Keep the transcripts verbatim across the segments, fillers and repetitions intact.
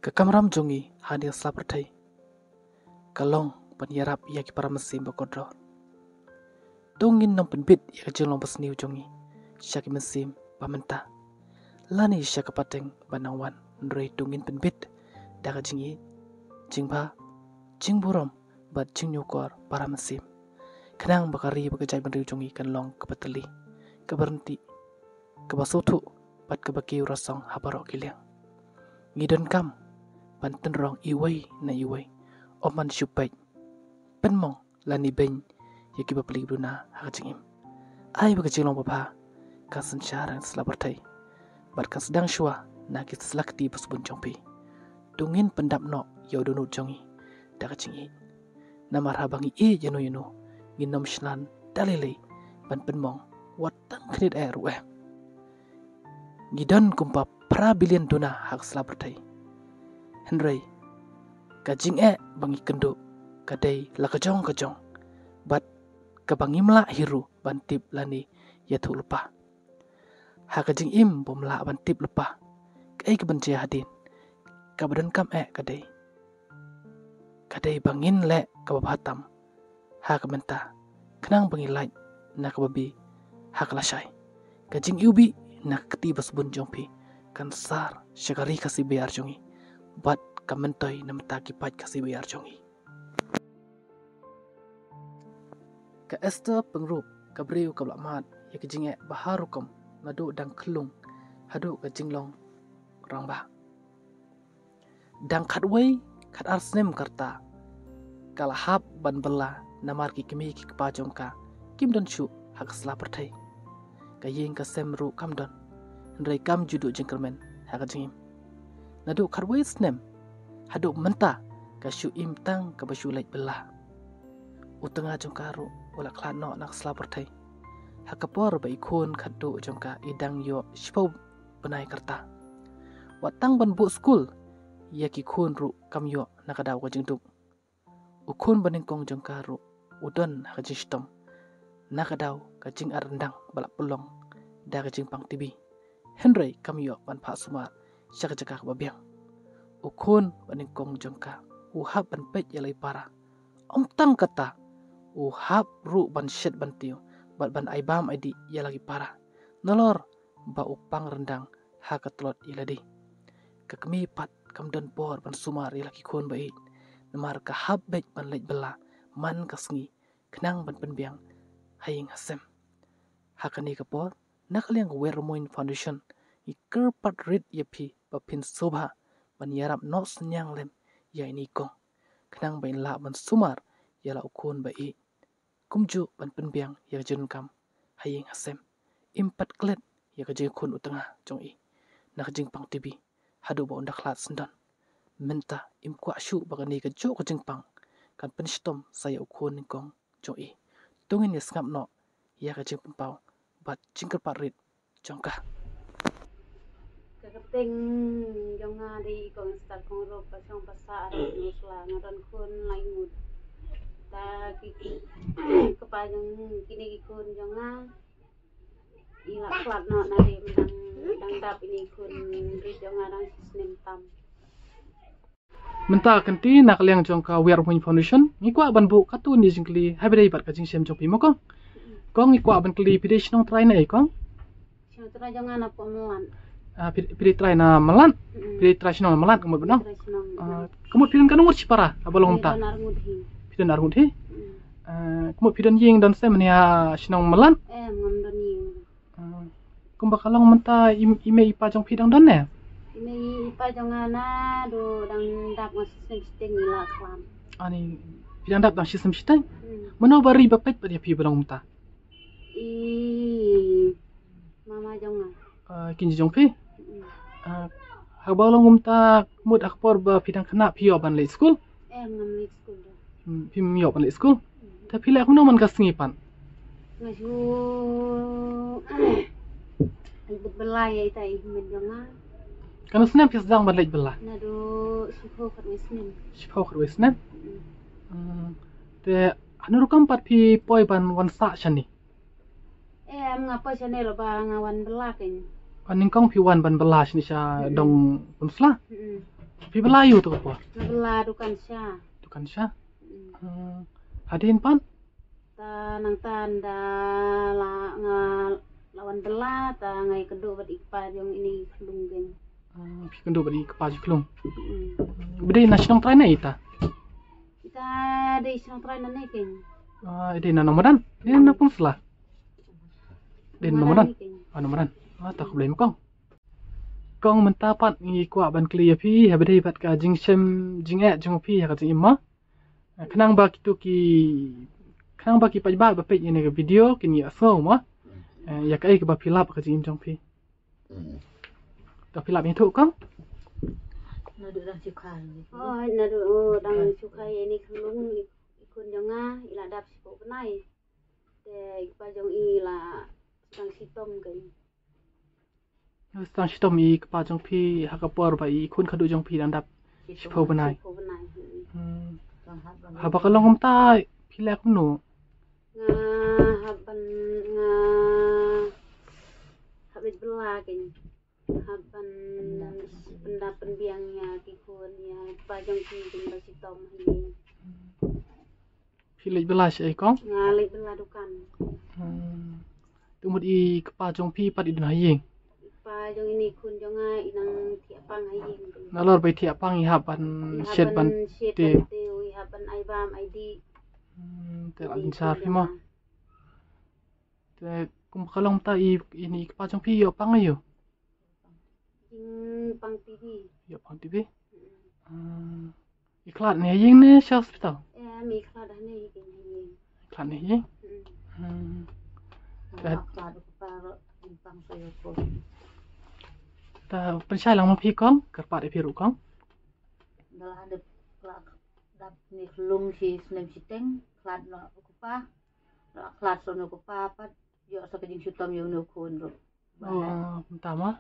Ka kamram jong ngi ha kane ka sla pyrthei ka long ban ïarap ïa ki para mynsiem ba kordor. To ngin nym pynbit ïa ka jinglong basniew jong ngi sha ki mynsiem ba mynta lane sha ka pateng ba nang wan, hynrei to ngin pynbit da ka jingïeit, jingbha, jingburom bad jingñiewkor para mynsiem, khnang ba ka ri bad ka jaitbynriew jong ngi kan long kaba tylli, kaba ryntih, kaba sngewthuh bad kaba kiew rasong ha baroh ki liang. Ngi donkam ban tynrong iwei na iwei, ym ban shu peit, pynmong lane beiñ ïa kiba plie duna ha ka jingim. Ai ba ka jinglong babha kan synshar ha kane ka sla pyrthei bad kan sdang shuwa na ki sla kti ba sbun jong phi. To ngin pyndap noh ïa u dohnud jong ngi da ka jingïeit. Namar haba ngi ïeit ïano ïano, ngin nym shna da lei lei ban pynmong wat tang khyndiat eh ruh eh. Ngi don kumba phra billion duna ha ka sla pyrthei, hynrei ka jingeh ba ngi kynduh ka dei la ka jong ka jong, bad kaba ngim lah hi ruh ban tip lane ïathuh lypa. Ha ka jingim bym lah ban tip lypa kaei kaban jia hadien, kaba donkam eh ka dei, ka dei ba ngin leh kaba bha tam ha ka mynta, khnang ba ngin lait na ka babe ha ka lashai. Ka jingiwbih na ka kti ba sbun jong phi kan sar sha ka ri Khasi baïar jong ngi bad ka myntoi na ka bynta ki paid Khasi baïar jong ngi. Ka Esther Pyngrope ka briew kaba la mad ïa ka jingeh ba har rukom, naduh dang khyllung haduh ka jinglong rangbah. Dang khatwei khatar snem ka rta ka la hap ban bylla namar ki kmie ki kpa jong ka kim don shuh ha ka sla pyrthei. Ka ïing ka sem ruh kam don, hynrei kam ju duh jingkyrmen ha ka jingim. Naduh khatwei snem haduh mynta ka shu im tang kaba shu leit bylla. U tnga jong ka ruh u la khlad noh na ka sla pyrthei ha ka por ba i khun khatduh jong ka i dang ïoh shiphew bnai ka rta. Wat tang ban buh skul ïa ki khun ruh kam ïoh na ka daw ka jingduk. U khun ba nyngkong jong ka ruh u don ha ka jingshitom na ka daw ka jingarryndang ba la pynlong da ka jingpang T B, hynrei kam ïoh ban phah sumar sha ka jaka kaba biang. U khun ba nyngkong jong ka u hap ban peit ïa la ki para. Ym tang kata, u hap ruh ban shet ban tiew bad ban ai bam ai dih ïa la ki para, nalor ba u pang ryndang ha ka tlot ïa lade. Ka kmie pat kam don por ban sumar ïa la ki khun ba ïeit, namar ka hap beit ban leit bylla man ka sngi khnang ban pynbiang ha ïing ha sem. Ha kane ka por, na ka liang ka Weirmuin Foundation ngi kyrpad rit ïa phi ba phin sngewbha ban ïarap noh synñiang lem ïa ine i kong, khnang ba in lah ban sumar ïa la u khun ba ïeit, kumjuh ban pynbiang ïa ka jingdonkam ha ïing ha sem. Im pat klet ïa ka jingkhun u tnga jong i na ka jingpang T B haduh ba un da khlad syndon. Mynta im kwah shuh ba kane kajuh ka jingpang kan pynshitom sa ïa u khun nyngkong jong i. To ngin ïa sngap noh ïa ka jingpynpaw bad jingkyrpad rit jong ka. Ka kyrteng jong nga dei i kong Esther Pyngrope, ba shong ba sah ha Rangnohsla, nga don khun lai ngut. Ta ki, ki kpa jong kine ki khun jong nga i la khlad noh na dei, dang, dang dap ine i khun rit jong nga dang shi snem tam. Mynta ka kynti na ka liang jong ka Weirmuin Foundation ngi kwah ban buh katto katne jingkylli ha ba dei bad ka jingshem jong phi mo kong. Kong, ngi kwah ban kylli, phi dei shnong trai na ei kong? Shnong trai jong nga na Mawlad. Ah, phi, phi dei trai na Mawlad? Mm. Phi dei trai shnong na Mawlad ka mut ba nong? Trai shnong. Ah, ka mut phi don katno ngut shipara haba long mynta? Phi don ar ngut hi. Phi don ar ngut hi? Mm. Ah, ka mut phi don ïing don sem ne ha shnong Mawlad? Em, ngam don ïing. Ah, kumba ka long mynta i, i mei i pa jong phi dang don ne? I mei i pa jong nga naduh dang dap nga shi snem shiteng i la khlad. Ani, phi dang dap dang shi snem shiteng? Hmm. Mano ba ri ba peit pat ïa phi ba long mynta? I mama jong nga. Ah, kynja jong phi? Hmm. Ah, haba long mynta mut ha ka por ba phi dang khynnah phi ïoh ban leit skul? Em, ngam leit skul. Hmm, phim ïoh ban leit skul. Hmm. Te phi leh kumno man ka sngi pat? Nga shu leit bylla ïa ita i hynmen jong nga. Katno snem phi sdang ban leit bylla? Naduh shiphew khatwei snem. Shiphew khatwei snem? Hmm. Hmm. Te hano rukom pat phi poi ban wan sah shane? Em, nga poi shane ruh ba nga wan bylla kein. Ba nyngkong phi wan ban bylla shane sha, mm-mm, dong Pynsla? Mm-mm. Phi bylla aiu tu ka por? Nga bylla dukan sha. Dukan sha? Hmm. Hmm. Hadien pat? Ta nangta nda la nga la wan bylla, ta nga ïakynduh bad i kpa jong ine i khyllung kein. Hmm, phi kynduh bad i kpa jong i khyllung. Hmm. Ba dei na shnong trai ne ita? Ita dei shnong trai nangne kein. Ah, dei na Nongmadan? Dei na Pyngsla? Dei na Nongmadan? Nongmadan kein. Ah, Nongmadan. Ah, ta khublei ma kong. Kong, mynta pat ngi kwah ban kylli ïa phi haba dei bad ka jingshem jingeh jong phi ha ka jingim mo. Eh, khnang ba kito ki, khnang ba ki paidbah ba peit ïa kane ka video kin ïohsngew mo. Eh, ïa kaei kaba phi lap ha ka jingim jong phi. Hmm. To phi lap ïathuh kong. Naduh dang shu kha. Oh, naduh, oh, dang shu kha ïa ine i khyllung, i khun jong nga i la dap shiphew bnai. Te i kpa jong i la sdang shitom kein. Sdang shitom i kpa jong phi ha ka por ba i khun khadduh jong phi dang dap shiphew bnai. Shiphew bnai. Hmm. Hmm. Haba ka long kumta phi leh kumno? Nga hap ban, nga hap leit bylla kein. Hap ban pyndap pynbiang ïa ki khun, ïa i kpa jong ki, kin ba shitom hi. Phi leit bylla shaei kong? Nga leit bylla dukan. Hmm. Te mut i kpa jong phi pat i don ha ïing? I kpa jong ine i khun jong nga i nang thiah pang ha ïing. Nalor ba i thiah pang i hap ban shet ban tiew, i hap ban ai bam ai dih. Hmm, te la jynjar phi mo. Te kum ka long ta i, ine i kpa jong phi ïoh pang aiu? Jingpang T B. Ïoh pang T B? Hmm. Hmm. I khlad ne ha ïing ne sha hospital? Em, i khlad hangne ha ïing. I khlad ne ha ïing? Hmm. Hmm. Nga khlad u kpa ruh jingpang sa ïoh ko. Ta pynshai lang ma phi kong, kyrpad ïa phi ruh kong. Ynda la dep khlad, dap ne khyllung shi snem shiteng, khlad noh u kpa. Lah khlad sa une u kpa pat, ïoh sa ka jingshitom ïa une u khun ruh. Ba heh. Oh, mynta ma?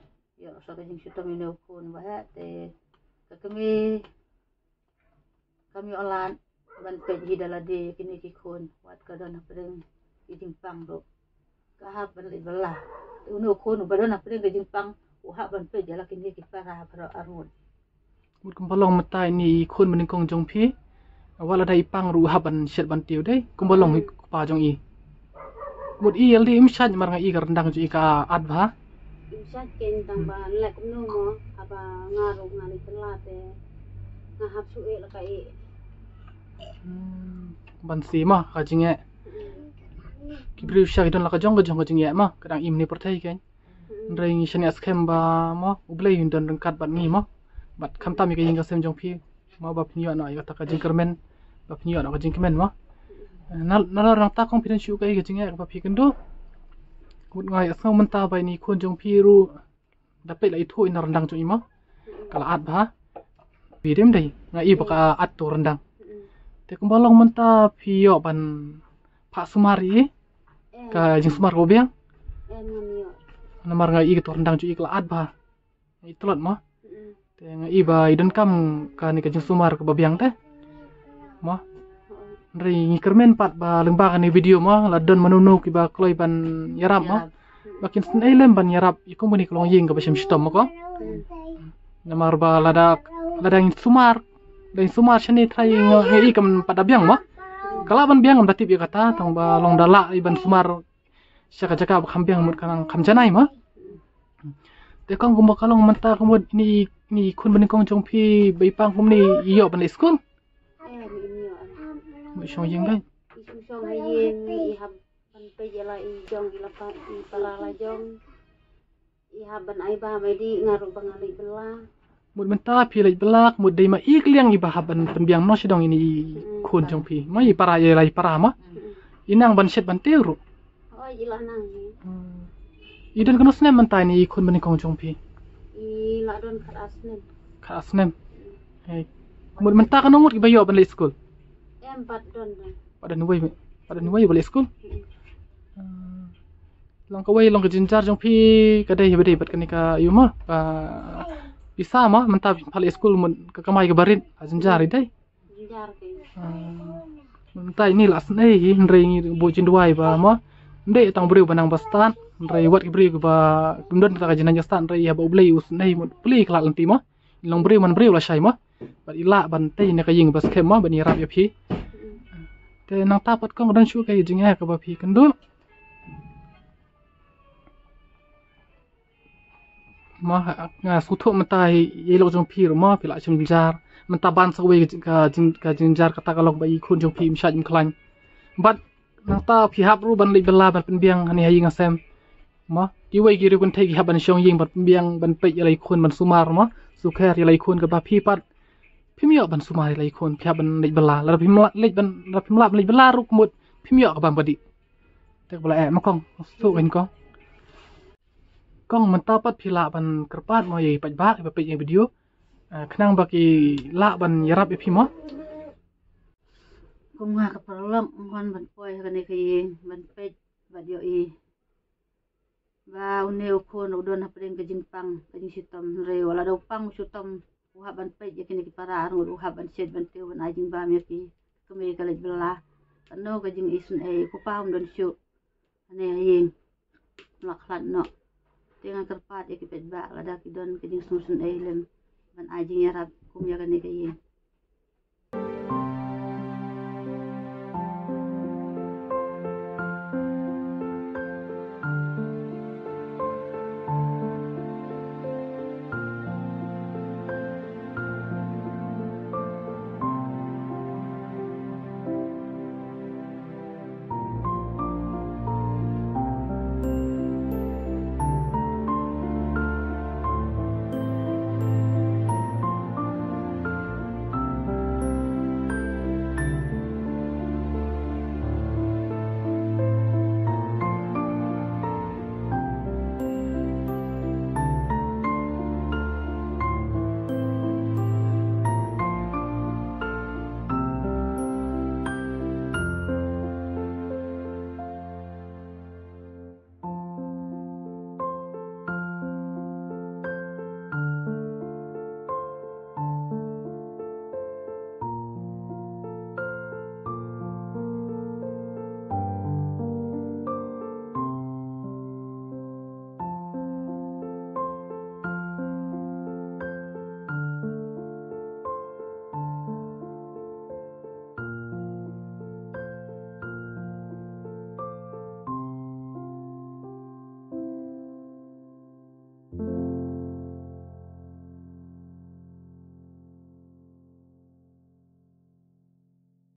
Ïoh sa ka jingshitom ïa une u khun ba heh te ka kmie kam ïoh lad ban peit hi da lade ïa kine ki khun, wat ka don hapdeng ki jingpang ruh. Ka hap ban leit bylla. Te une u khun uba don hapdeng ka jingpang u hap ban peit ïa la kine ki para baroh arngut. Mut kumba long mynta ine i khun banyngkong jong phi. Wat lada i pang ruh u hap ban shet ban tiew dei kumba long i kpa jong i. Mut i lei im shait namar nga i ka ryndang jong i ka at bha. Im shait kein tang ba leh kumno mo, haba nga ruh nga leit bylla te nga hap shu eh la ka eh. Hmm, ban siew mo ka jingeh. Hmm. Ki briew sha ki don la ka jong ka jong ka jingeh mo, ka dang im ne pyrthei kein. Hynrei ngi shaniah skhem ba mo U Blei un don ryngkat bad ngi mo, bad khamtam ïa ka ïing ka sem jong phi mo, ba phin ïoh noh ïa kata ka jingkyrmen, ba phin ïoh noh ka jingkmen mo. Eh, na, nalor nangta kong phi don shuh kaei ka jingeh kaba phi kynduh? Mut nga ïohsngew mynta ba ine i khun jong phi ruh da peit la ithuh ina ryndang jong i mo, ka la at bha. Phi rim dei nga i ba ka at tu ryndang. Te kumba long mynta phi ïoh ban phah sumar ïa i? Ka jingsumar kaba biang. Em, ngam ïoh. Namar nga i ka tu ryndang jong i ka la at bha. Nga i tlot mo. Mm. Te nga i ba i donkam kane ka jingsumar kaba biang te mo. Hynrei ngi kyrmen pat ba lyngba kane video mo, la don mano mano kiba kloi ban ïarap mo. Ïarap. Ba kin sngewlem ban ïarap ïa kum kane ka longïing kaba shem shitom mo ko. Mm. Namar ba lada, lada ngin sumar, lada ngin sumar shane trai nga, nga i kam pat da biang mo. Ka lah ban biang, ngam da tip ïa kata, tang ba long da lah i ban sumar sha ka jaka ba kham biang mut ka nang kham janai mo. Te kong, kumba ka long mynta ka mut ine i, ine i khun banyngkong jong phi ba i pang kumne i ïoh ban leit skul? Em, im ïoh. Mut shong ïing dei. I shong shong ha ïing, i hap ban peit ïa la i jong i la pa, i para la jong. I hap ban ai bam ai dih, nga ruh ba nga leit bylla. Mut mynta phi leit bylla, mut dei ma i kylliang i ba hap ban pynbiang noh sha dong ine i khun jong phi. Ma i para, ïa la i para ma. Mm. I nang ban shet ban tiew ruh? Hooid, i la nang hi. Hmm. I don katno snem mynta ine i khun banyngkong jong phi? I la don khatar snem. Khatar snem. Hei. Mut mynta katno ngut kiba ïoh ban leit skul? Em, pat don. Pat don wei, pat don wei ba leit skul. Hmm. Hmm. Long kawei long ka jynjar jong phi ka dei ba dei bad kane ka ïoh ma, ka pisa ma, mynta phi leit skul mut ka kamai kaba rit, ka jynjar i dei. Jynjar ka. Ah, mynta ine la sngewsih hi, hynrei ngi buh jingduwai ba ma, ym dei tang briew ba nang ba stad, hynrei wat ki briew kiba kim don kata ka jingnang jingstad, hynrei ïa ba U Blei u sngewsih mut plie ka lad lynti ma. Long briew man briew la shai mo. Bad i lah ban tei na ka ïing ba skhem mo ban ïarap ïa phi. Te nangta pat kong don shuh ka jingeh kaba phi kynduh. Mo, nga sngewthuh mynta ïa i lok jong phi ruh mo phi lah jynjar. Mynta ban sa wei ka jing, ka jing, ka jynjar kata ka long ba i khun jong phi im shait im khlaiñ. Bad nangta phi hap ruh ban leit bylla ban pynbiang hangne ha ïing ha sem. Mo, kiwei ki riew kynthei ki hap ban shong ïing ban pynbiang ban peit ïa la i khun ban sumar mo. Sukher ïa la i khun kaba phi pat phim ïoh ban sumar ïa la i khun, phi hap ban leit bylla. Lada phim lah leit ban, lada phim lah ban leit bylla ruh ka mut phim ïoh kaba ym badih. Te kaba la eh ma kong, suk kan kong. Kong mynta pat phi lah ban kyrpad mo ïa i paidbah iba peit ïa i video. Eh, khnang ba ki lah ban ïarap ïa phi mo. Kum nga ka paralok ngan ban poi ha kane ka ïing ban peit bad ïohi ba une u khun u don hapdeng ka jingpang ka jingshitom, hynrei wat la da u pang u shitom u hap ban peit ïa kine ki para arngut, u hap ban shet ban tiew ban ai jingbam ïa ki. Kmie ka leit bylla, kano ka jingisynei, u kpa um don shuh. Hangne ha ïing la khlad noh. Te nga kyrpad ïa ki paidbah lada ki don ka jingsngewsynei lem ban ai jingïarap kum ïa kane ka ïing.